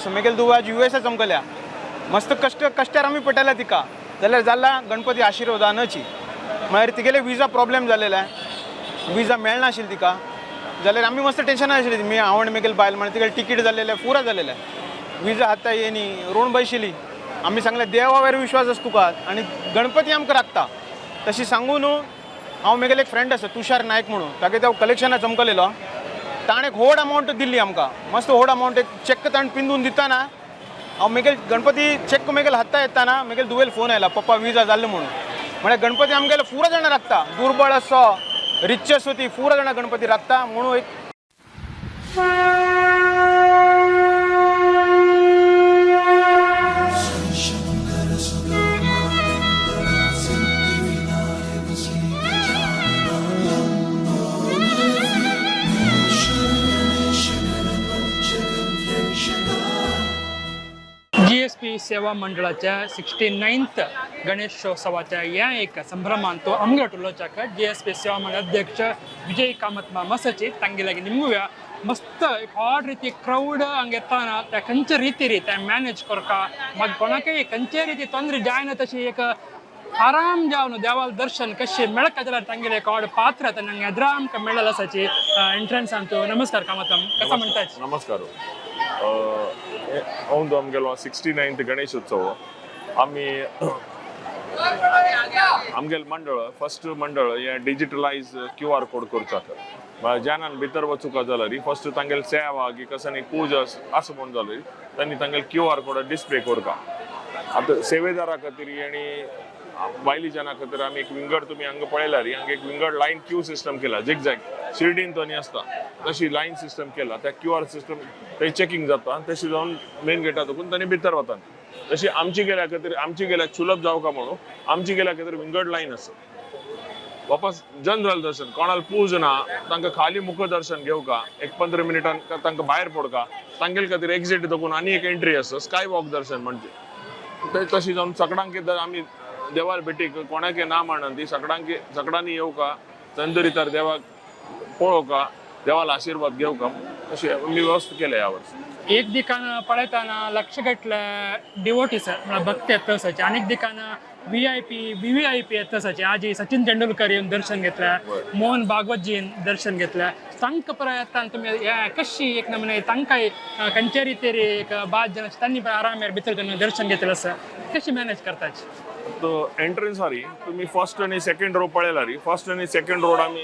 आसा. मेगेल धुव आज युएसा चमकल्या. मस्त कश्ट कश्टार आमी पडटाले तिका, जाल्यार जाला गणपती आशिर्वादानची. मागीर तिगेले विजा प्रॉब्लेम जालेले, विजा मेळनाशिल्ली तिका, जाल्यार आमी मस्त टेन्शनान आशिल्ली. मी, हांव आनी मेगेल बायल. म्हणल्यार तिगेले टिकीट जालेले, पुरा जालेले, विजा हाता येनी रोण बशिल्ली. आमी सांगलें, देवा वयर विश्वास आसा तुका आनी गणपती आमकां राखता. तशी सांगू न्हू, हांव मेगेले एक फ्रेंड आसा तुषार नायक म्हणून, तागे तो कलेक्शना चमकलेलो. ताणें एक व्हड अमावंट दिल्ली आमकां, मस्त व्हड अमावंट एक चॅक ताणें पिंदून दिताना, हांव मेगेल गणपती चॅक मेगेल हाता येताना मेगेल दुवेल फोन आयला, पप्पा विजा जाल्लो म्हणून. म्हळ्यार गणपती आमगेले पुरा जाणां राखता, दुर्बळ आसो, रिच आसूं, ती पुरा जाणां गणपती राखता म्हणून एक. जीएसपी सेवा मंडळाच्या 69th गणेशोत्सवाच्या या एक संभ्रमान तो आमगेट उलोवच्याक जीएसपी सेवा मंडळ अध्यक्ष विजय कामत मामासाची तांगेलागी निमगुया. मस्त एक हॉट ರೀತಿ ಕ್ರೌಡ್ ಹಂಗೆ ಎತ್ತಾನ, त्या खंयचे ರೀತಿ ರೀ त्या मॅनेज करका, मागीर कोणाकय खंयचे ರೀತಿ ತೊಂದರೆ ಜಾयನ, तशी एक आराम जावन देवाल दर्शन कशें मेळका जाल्यार तांगेले एक ऑड पात्र आतां ನಂಗೆ एदरा आमकां मेळ्ळें आसाची एंट्रन्स आमचो. नमस्कार कामत, कसो म्हणटाच? नमस्कार. अंदू आमगेलो 69th Ganeshotsav. आमी आमगेले मंडळ फर्स्ट मंडळ हे डिजिटलायज क्यू आर कोड करच्याक. ज्यानान भितर वचूका जाल्यार फर्स्ट तांगेले सेवा की कसनी पूजा आसा म्हूण जाल्यार तांणी तांगेले क्यू आर कोड डिस्प्ले करका. आतां सेवेदारा खातीर आनी बायली जना खातीर आमी एक विंगड, तुमी हांगा पळयल्यार हांगा एक विंगड लायन क्यू सिस्टम केला. झिगझॅग शिर्डीन तो आसता तशी लायन सिस्टम केला. त्या क्यू आर सिस्टम थंय चॅकिंग जाता आनी तशी जावन मेन गेटा तकून तांणी भितर वतात. तशी आमची गेल्या खातीर, आमची गेल्याक सुलभ जावका म्हणून आमची गेल्या खातीर विंगड लायन आसा. वापस जनरल दर्शन, कोणाला पूज ना, तांकां खाली मुख दर्शन घेवका, एक 15 मिनिटान तांकां भायर पडका, तांगेले खातीर एक्झिट दकून आनी एक एंट्री आसा, स्काय वॉक दर्शन म्हणजे ते. तशी जावन सगळ्यांक आमी देवाल भेटीक कोणाक ना म्हणन, ती सगळ्यांक सगळ्यांनी येवका, तंदुरी तर देवाक पळोवका, देवाला आशीर्वाद घेवका, अशी आमी व्यवस्था केल्या ह्या वर्सी. एक दिकान पळयताना लक्षगटले डिवोटीस म्हळ्यार भक्त येत तसाचे, आनीक दिकान व्हीआयपी, व्हीव्हीआयपी येत तसाचे. आजी सचिन तेंडुलकर येवन दर्शन घेतले, मोहन भागवतजीन दर्शन घेतले. तांकां परत येताना तुमी हे कशी एक नमुने तांकां खंयच्या रितीर एक बाद जन तांणी पण आरामेर भितर दर्शन घेतलं आसा, कशी मॅनेज करताची? तो एंट्रन्स हारी तुम्ही फर्स्ट आणि सेकंड रो पळयला री, फर्स्ट आणि सेकंड रोड आमी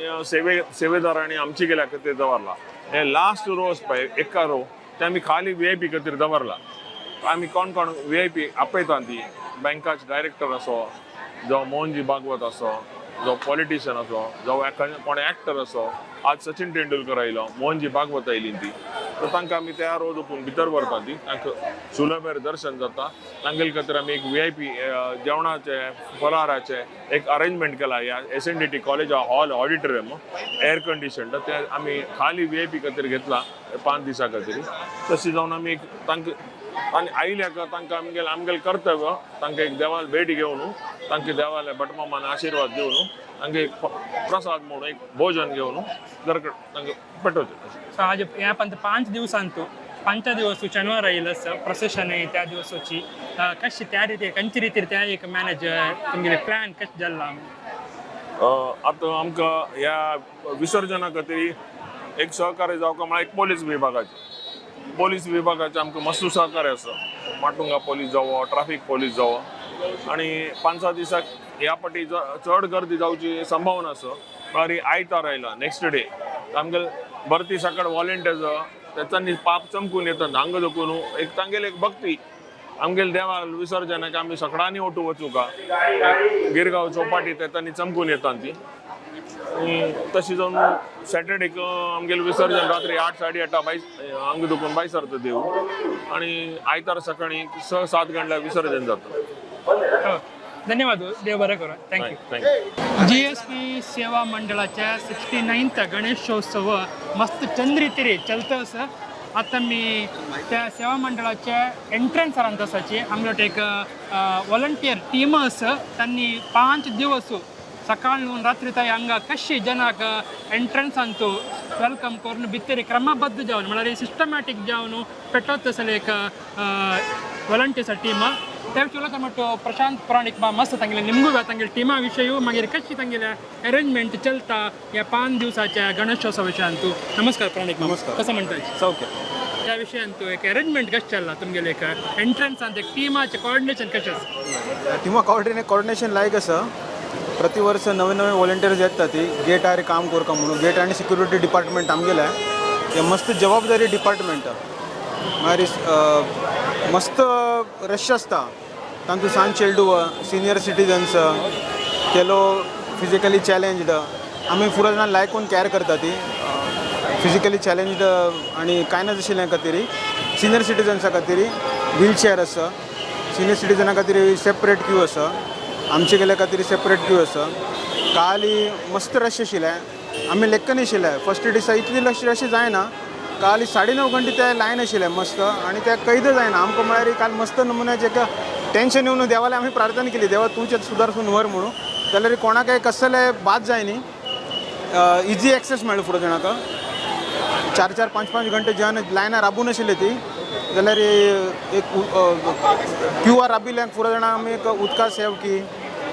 सेवेदार आणि आमची गेल्या खातीर दवरला. हे लास्ट रो आसा पळय, एका रो, ते आमी खाली व्ही I P खातीर दवरला. आमी कोण कोण व्ही I P आपयता, ती बँकाचे डायरेक्टर असो, जावं मोहनजी भागवत असो, जावं पॉलिटिशियन असो, जावं कोण एक्टर असो. आज सचिन तेंडुलकर आयलो, मोहनजी भागवत आयली ती, तर तांकां आमी त्या रो दोपून भितर व्हरता, ती तांकां सुलभेर दर्शन जाता. तांगेले खातीर आमी एक व्ही I P जेवणाचे, फलाहाराचे एक अरेंजमेंट केला. ह्या SNDT college hall auditorium air condition, ते आमी खाली व्ही I P खातीर घेतला 5 दिसां खातीर. तशी जावन आमी एक तांकां आनी आयल्या तांकां आमगेले आमगेलें कर्तव्य, तांकां एक देवाल भेट घेवन, तांकां देवाले भटमामान आशिर्वाद घेवन, तांकां एक प्रसाद म्हणून एक भोजन घेवन घरा तांकां पेटोवचें. सो आज ह्या पंत 5 दिवसांतू, 5 दिवस शनिवार येईल प्रसेशन आहे, त्या दिवसाची कशी त्या ರೀತಿ कंची ರೀತಿ त्या एक मॅनेज तुमगेले प्लॅन कशें जाल्ला? आतां आमकां ह्या विसर्जना खातीर एक सहकार्य जावका म्हळ्यार एक पोलीस विभागाचें, पोलीस विभागाचें आमकां मस्त सहकार्य आसा. माटुंगा पोलीस जावो, ट्राफीक पोलीस जावो. आनी 5-6 दिसाक ह्या पाटी चड गर्दी जावची संभावना आसा. म्हळ्यार आयतार आयला नेक्स्ट डे, आमगेले भरती सकाळ वॉलेंटियर्स तेच्यांनी पाप चमकून येतात हांगा दकून. एक तांगेले एक भक्ती, आमगेले देवा विसर्जनाक आमी सगळ्यांनी ओटू वचूका, गिरगांव चौपाटी तेतांनी चमकून येतात ती. आनी तशी जावन सॅटर्डेक आमगेलें विसर्जन रात्री 8 8:30 बाय हांगा दुकून भायर सरता देव आनी आयतार सकाळी 6-7 गंटल्यार विसर्जन जाता. हो. धन्यवाद, देव बरं करू. Thank you. Thank you. GSP सेवा मंडळाच्या 69th Ganeshotsav मस्त चंद्रितीरे चलतं असं. आता मी त्या सेवा मंडळाच्या एंट्रन्स आसाची. आमगेलो एक व्हॉलंटियर टीम आसा, त्यांनी 5 दिवस सकाळ न्हू रात्री ताई हांगा कशी जनाक एंट्रन्स अंतू welcome करून भितर क्रमबद्ध जावन म्हळ्यार सिस्टमॅटीक जावन पेटवत आसले एक वॉलंटियर्स टीम. त्या विशीं उलयता म्हणटो प्रशांत पुराणीक बा मस्त तांगेले निमगू तांगेले टिमा विशय मागीर कशी तांगेले अरेंजमेंट चलता ह्या 5 दिवसाच्या गणेशोत्सव विशयान तूं. नमस्कार पुराणीक. नमस्कार. कसं म्हणताय सौख्य त्या विशयान तूं एक अरेंजमेंट कशें चल्ला तुमगेले एक एंट्रन्सान एक टिमाचें कॉर्डिनेशन कशें आसा? टिमा कॉर्डिनेशन लायक आसा. प्रतिवर्ष नवे नवे वॉलंटियर्स येतात ती गेटार काम करता म्हणून. गेट आनी सिक्युरिटी डिपार्टमेंट आमगेलें हें मस्त जबाबदारी डिपार्टमेंट. मागीर मस्त रश आसता तांतूत सान चेडू, सिनियर सिटीजन्स, केलो फिजिकली चॅलेंज्ड. आमी फुडें जाणां लायकून कॅर करता ती फिजिकली चॅलेंज्ड आनी कांय ना आशिल्ल्या खातीर, सिनियर सिटीजन्सा खातीर व्हीलचेअर आसा, सिनियर सिटीजना खातीर सेपरेट क्यू आसा, आमचे गेल्या खातीर सेपरेट क्यू आसा. काल मस्त रश आशिल्लें, आमी लेक्क नाशिल्लें. फर्स्ट दिसा इतली रश रश जायना. काल 9:30 घंटे ते लायन आशिल्लें मस्त आनी ते कैद जायना आमकां. म्हळ्यार काल मस्त नमुन्याचें एक टेंशन येवन देवाले आमी प्रार्थना केली, देवा तूंच सुदारसून व्हर म्हणून. जाल्यार कोणाकय कसले बाद जायनी, इजी एक्सेस मेळ्ळो फुडें जाणाक. 4 4 5 5 घंटे जन लायनार राबून आशिल्ली ती. जाल्यार एक क्यू आर राबिल्ल्याक फुडें जाणां आमी एक उदका सेव की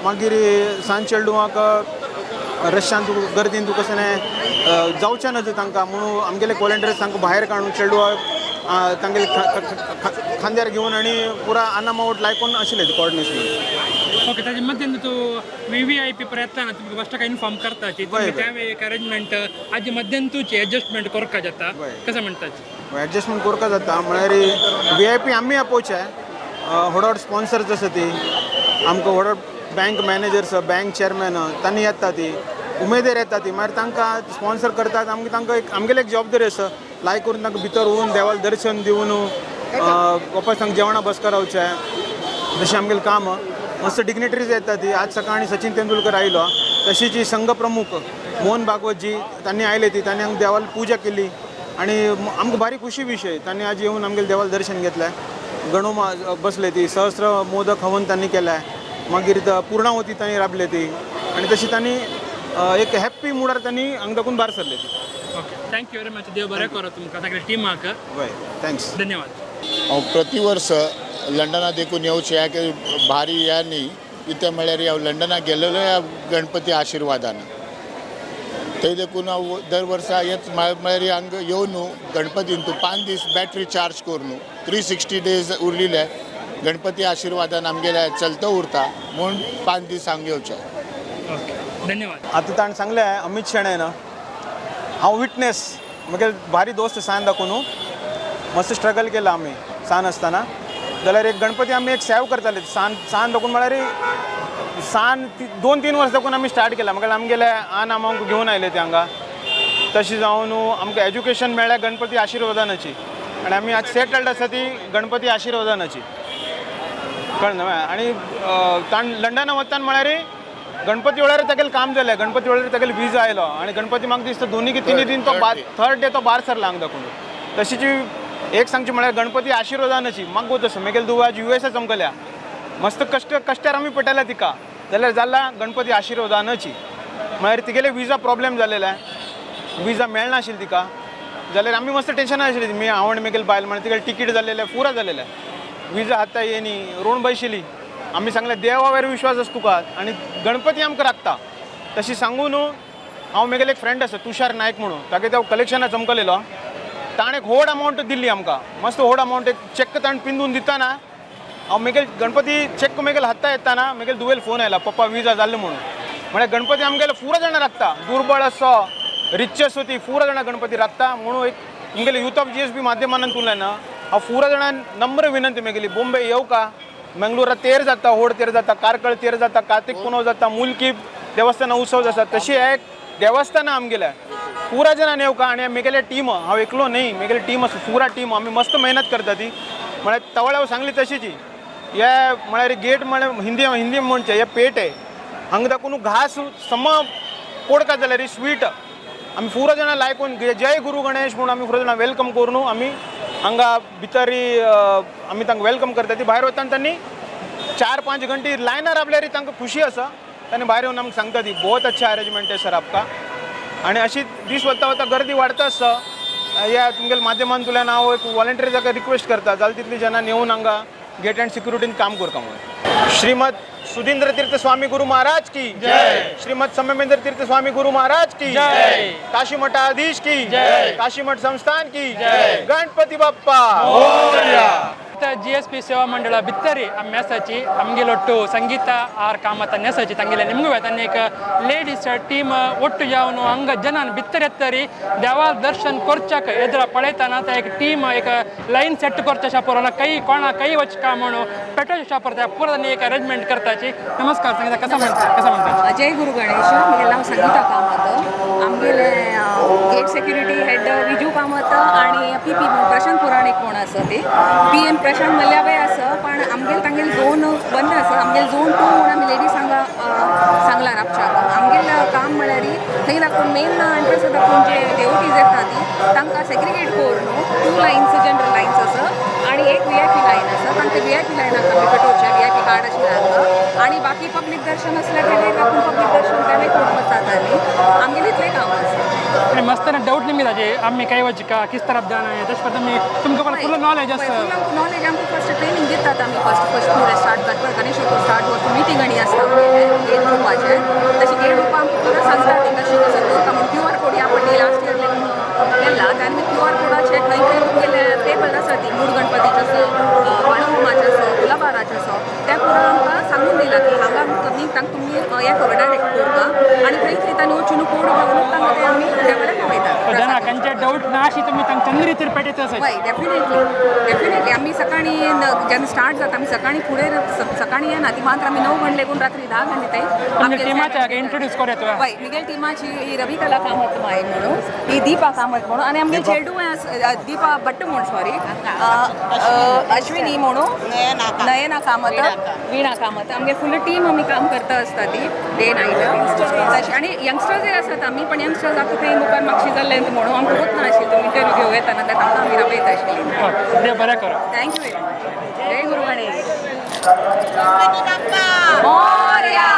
मागीर सांज चेडवांक रश्यान तुका गर्दीन तुका कशें जावचें ना तांकां म्हणून आमगेले वॉलंटियर्स तांकां भायर काडून चेडवाक तांगेले खांद्यार घेवन आनी पुरा आना मावट लायकून आशिल्ले कॉर्डिनेशन. ओके, ताजे मध्यम तूं VVIP प्रयत्न तुमकां फस्ट इन्फॉर्म करताची तुमी त्या वेळी एक अरेंजमेंट आजी मध्यंतूची एडजस्टमेंट करका जाता. कसं म्हणटाची? एडजस्टमेंट करका जाता म्हळ्यार VIP आमी आपोवचे. व्हड व्हड स्पॉन्सर्स आसा ती आमकां, व्हड व्हड बँक मॅनेजर्स, बँक चेअरमॅन तांणी येता ती उमेदीर येता ती. मागीर तांकां स्पॉन्सर करतात आमकां, तांकां एक आमगेले एक जबाबदारी आसा लायक करून तांकां भितर वचून देवाक दर्शन दिवन वापस तांकां जेवणां बसका रावचें, तशें आमगेलें काम. मस्त डिग्नेटरीज येता ती. आज सकाळी सचिन तेंडुलकर आयलो, तशीच ही संघ प्रमुख मोहन भागवतजी तांणी आयले ती तांणी आमकां देवाला पूजा केली आनी आमकां भारी खुशी विशय तांणी आज येवन आमगेले देवाला दर्शन घेतलें. गणो बसले ती, सहस्र मोदक हवन तांणी केलें, मागीर पूर्णावती तांणी राबले ती आनी तशी तांणी एक हॅप्पी मुडार तांणी हांगा दाखून भायर सरले ती. Okay, thank you very much. देव बरें करो तुमकां सगळ्या टिमाक. बरें, thanks. धन्यवाद. हांव प्रतिवर्स लंडना देखून येवचें हें भारी हें न्ही कितें म्हळ्यार हांव लंडनाक गेलेलो ह्या गणपती आशिर्वादान. थंय देखून हांव दर वर्सा येत म्हळ्यार हांगा येवन न्हू गणपतीन तूं 5 दीस बॅटरी चार्ज करून न्हू 360 डेज उरलेले गणपती आशिर्वादान आमगेले चलतो उरता म्हूण 5 दीस हांगा येवचें. ओके, धन्यवाद. आतां ताणें सांगलें अमीत शेणेन हांव विटनेस. म्हगे भारी दोस्त सान दाखोवन मस्त स्ट्रगल केला आमी सान आसतना. जाल्यार एक गणपती आमी एक सेव करताले सान सान दाखोवन, म्हळ्यार सान 2-3 वर्सां दाखोवन आमी स्टार्ट केला. मागीर आमगेले आन आमकां घेवन आयले ते हांगा. तशें जावन आमकां एज्युकेशन मेळ्ळें गणपती आशिर्वादानाची आनी आमी आज सेटल्ड आसा ती गणपती आशिर्वादानाची. कळ्ळें न्हय? आनी ताण लंडना वतान म्हळ्यार गणपती वेळार तागेलें काम जालें. गणपती वेळार तागेलो विजा आयलो आनी गणपती म्हाका दिसता दोनी की तिनी दिन तो थर्ड डे तो भायर सरला हांगा दाखोवन. तशीच एक सांगची म्हळ्यार गणपती आशिर्वादानाची म्हाका गोत आसा. मागीर दुबय आज USA चमकल्या, मस्त कश्ट कश्टार आमी पेटयल्या तिका, जाल्यार जाला गणपती आशिर्वादानाची. म्हळ्यार तिगेले विजा प्रॉब्लेम जालेले, विजा मेळनाशिल्ली तिका. जाल्यार आमी मस्त टेंशनान आशिल्ली मी, हांव आनी मागीर बायल. म्हळ्यार तिगेले टिकीट जालेले, पुरा जालेले, विजा हाता येनी रोण बशिल्ली. आमी सांगलें देवावर विश्वास आसा तुका आनी गणपती आमकां राखता. तशें सांगून न्हू हांव मागीर एक फ्रेंड आसा तुषार नायक म्हणून, तागे तो कलेक्शना चमकलेलो, ताणें एक व्हड अमावंट दिल्ली आमकां, मस्त व्हड अमावंट एक चॅक ताणें पिंदून दितना हांव मागीर गणपती चॅक मागीर हाता येताना मागीर दुवेल फोन आयला, पप्पा विजा जाल्लो म्हणून. म्हळ्यार गणपती आमगेले पुरा जाणां राखता, दुर्बळ आसो रिच आसो ती पुरा जाणां गणपती राखता. म्हणून एक तुमगेले युथ ऑफ GSB माध्यमांतल्यान ना हांव पुरा जाणां नम्र विनंती मागेली, बोंबे येवका, मंगळूरा तेर जाता, होड तेर जाता, कार्कळ तेर जाता, कार्तीक पुनव जाता, मुलकी देवस्थाना उत्सव जाता, तशी एक देवस्थानां आमगेल्या पुरा जाणां येवका. आनी मेगेले टीम, हांव एकलो न्ही, मेगेले टीम आसा पुरा टीम, आमी मस्त मेहनत करता ती. म्हळ्यार तवळ सांगली तशीच हे म्हळ्यार गेट म्हळ्यार हिंदी हिंदी म्हणचे हे पेट आहे हांगा दाखोवन घास सम पोडका जाल्यार स्वीट आमी पुरा जाणां लायकून जय गुरू गणेश म्हणून आमी पुरा जाणां welcome करून आमी हांगा भितर आमी तांकां welcome करता ती. भायर वतना तांणी 4-5 घंटे लायनार राबल्यार तांकां खुशी आसा. तांणी भायर येवन आमकां सांगता ती बहुत अच्छा अरेंजमेंट है सर आपका. आनी अशी दीस वता वता गर्दी वाडता आसता. ह्या तुमगेल्या माध्यमांतल्यान हांव एक वॉलंटियर जाका रिक्वेस्ट करता, जाल्यार तितली जाणां येवन हांगा गेट अँड सिक्युरिटीन काम करता म्हणून. श्रीमद सुधींद्र तीर्थ स्वामी गुरु महाराज की जय. श्रीमद सम्यमेंद्र तीर्थ स्वामी गुरु महाराज की जय. काशी मठाधीश की जय. काशी मठ संस्थान की जय. Ganpati Bappa. G S P ಸೇವಾ ಮಂಡಳ ಬಿತ್ತರಿ ಮೆಸಚಿ ಅಮ್ಗೆಲೊಟ್ಟು ಸಂಗೀತ ಆರ್ ಕಾಮತ ನೆಸಚಿ ತಂಗಿಲೆ ನಿಮಗೂ ತನ್ನೇಕ ಲೇಡೀಸ್ ಟೀಮ್ ಒಟ್ಟು ಯಾವನು ಹಂಗ ಜನ ಬಿತ್ತರಿ ಎತ್ತರಿ ದೇವಾ ದರ್ಶನ್ ಕೊರ್ಚಕ ಎದುರ ಪಳೆತನ ಏಕ ಟೀಮ್ ಏಕ ಲೈನ್ ಸೆಟ್ ಕೊರ್ಚ ಶಾಪುರನ ಕೈ ಕೋಣ ಕೈ ವಚ್ ಕಾಮಣು ಪೆಟ್ರೋಲ್ ಶಾಪುರ ಪೂರ ಏಕ ಅರೇಂಜ್ಮೆಂಟ್ करताची. नमस्कार संगीता, कसं म्हणता कसं म्हणता? जय गुरु गणेश. म्हगेलें नांव संगीता कामत. आमगेले gate security head Viju Kamat आणि पी पी प्रशांत पुराणीक म्हूण आसा ते पी एम प्रशांत मल्यावे आसा, पण आमगेले तांगेले झोन बंद आसा. आमगेले झोन 2 म्हूण आमी लेडीज हांगा सांगला राबच्याक. आमगेले काम म्हळ्यार थंय दाखोवन मेन एंट्रन्स दाखोवन जे देवटीज येता ती तांकां सेग्रिगेट करून 2 लायन्स जनरल लायन्स आसा आणि एक व्ही I P line आसा. तांकां व्ही I P लायनाक आमी पेटोवचें, व्ही I P card आशिल्लें तांकां. आणि बाकी पब्लीक दर्शन आसल्यार तेणें आपूण पब्लीक दर्शन तेणें करून वतात आनी आमगेलें इतलें काम आसा. आणि मस्त डाऊट निमगे ताजे आम्ही काय वचका किस तरफ जाना है तशें पण तुमी तुमकां फुल नॉलेज आसा. फुल आमकां नॉलेज, आमकां फर्स्ट ट्रेनिंग दितात आमी. फर्स्ट फर्स्ट फुडें स्टार्ट करपाक गणेश स्टार्ट वचून मिटींग आनी आसता गेट ग्रुपाचें. तशें गेट ग्रुपा आमकां पुरो सांगता ती कशें कसो करता म्हूण. क्यू आर कोड ह्या पडली लास्ट इयर केला आनी क्यू आर कोडाचे खंय खंय तुमगेले टेबल आसा ती मूड गणपतीचो आसा, बाळहोमाचो आसा, गुलाबाराचो आसा, ते पुरो आमकां सांगून दिला की हांगा तांकां तुमी हें करूं डायरेक्ट करता आनी थंय थंय तांणी वचून कोड घेवन तांकां ते आमी देवाला पावयतात. जना खंयचे डाऊट ना अशी तुमी तांकां चंद्र रितीर पेटयत आसा. हय, डेफिनेटली डेफिनेटली. आमी सकाळी जेन्ना स्टार्ट जाता आमी सकाळी फुडें सकाळी येना ती मात्र आमी 9 घंटे लेगून रात्री 10 घंटे तुमच्या थंय. टिमाच्या इंट्रोड्यूस करूया तुका. हय, मिगेल टिमाची ही रविकला कामत माय म्हणून, ही दीपा कामत म्हणून आनी आमगे चेडू दीपा भट्ट म्हूण, सॉरी, अश्विनी म्हणून, नयना कामत, वीणा कामत. आमगे फुल टीम आमी काम करता आसता ती डे नायट तशें. आनी यंगस्टर्सय आसात आमी, पण यंगस्टर्स आतां थंय मुखार मातशी जाल्ले म्हणून आमकां वतना आशिल्लें तुमी इंटरव्यू घेवं येता ना तांकां आमी रावयता आशिल्लीं. देव बरें करूं. Thank you very much. Jai Guru Ganesh. Morya.